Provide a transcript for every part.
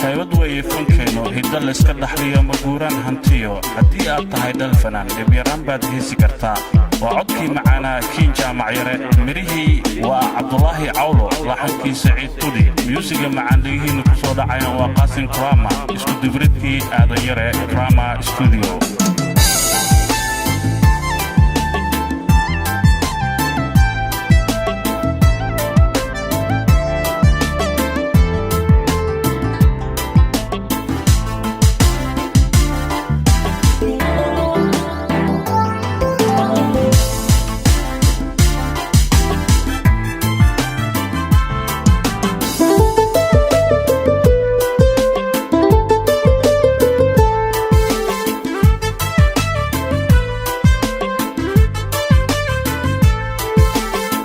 Haybad weeye fankeennu, hiddo layska dhaxliyo, ma guuraan hantiyo. Haddii aad tahay dhal fanaan, dhibyaraan baad heesi kartaa. Waa codkii macaanaa Kiin Jaamac Yare, midhihii waa Cabdulaahi Cawlo, laxankii Saciid Tudi, myuusiga macaan dhegihiinna ku soo dhacayna waa Qaasin Krama, isku dibridkii Aadan Yare, Krama Studio.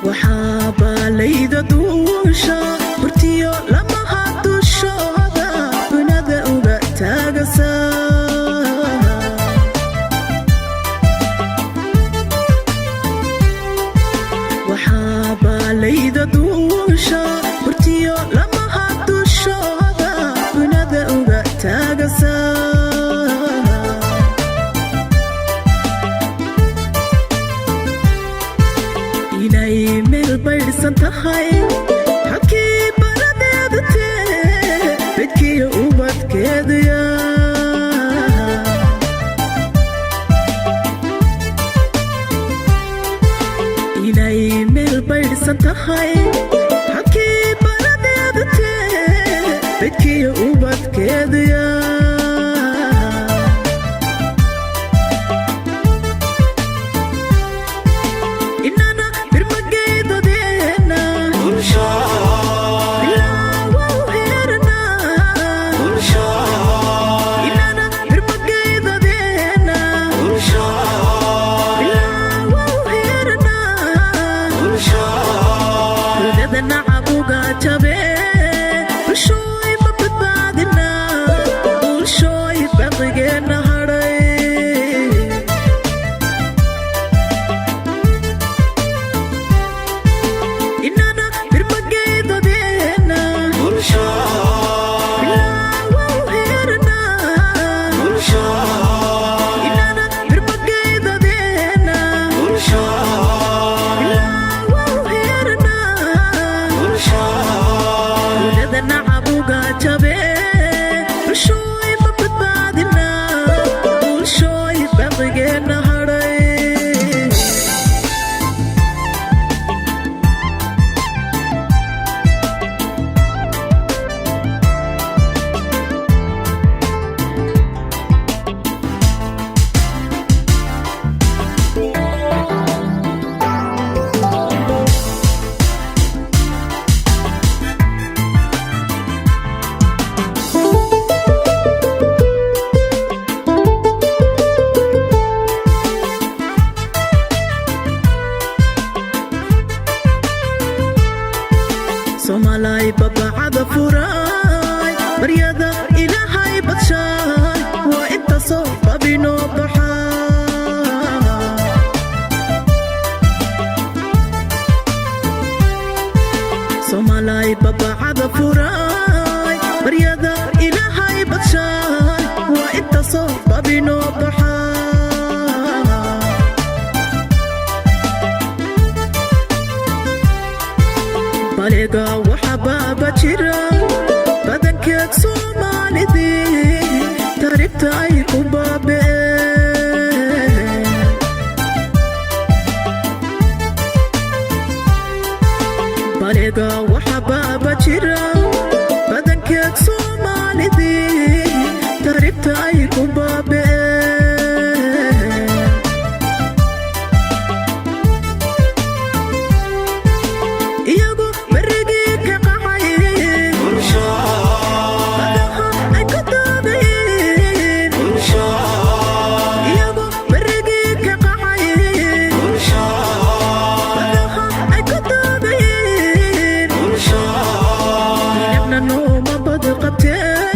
Waxaa baalayda duusha hurtiyo lamaha dushooda bunada uga taagasa. Waxaa baalayda duusha hurtiyo lamaha dushooda bunada uga taagasa. Inay meel baydhsan tahay xadkii baradeedu tee bedkiyo ubadkeeduya. Inay meel baydhsan tahay xadkii baradeedu tee bedkiyo ubadkeeduya. Inana birmageedadeena bilaawow heerna. Inana birmageedadeena bilaawow heerna. Rudada nacabuga jabe, bulshooy ma badbaadina, bulshooy baqigeena hadhay. Inana birmageedadeena bilaawow heerna. Inana birmageedadeena bilaawow heerna. Rudada nacabuga jabe, bulshooy ma badbaadina, bulshooy baqigeena hadhay. Soomaalay babacada furaay, baryada Ilaahay badshaay, waa inta soo babinoo baxaa. Soomaalay babacada furaay, baryada Ilaahay badshaay, waa inta soo babinoo baxaa. Baliga waxa baaba jira badankeed Soomaalidii taariibta ay ku baaba'een. Baliga waxa baaba jira badankeed Soomaalidii taariibta ay ku baaba'een. Iyagu berigii ka qaxay, badaha ay ku daadayeen. Iyagu berigii ka qaxay, badaha ay ku daadayeen. Inagna nooma bad qabteen.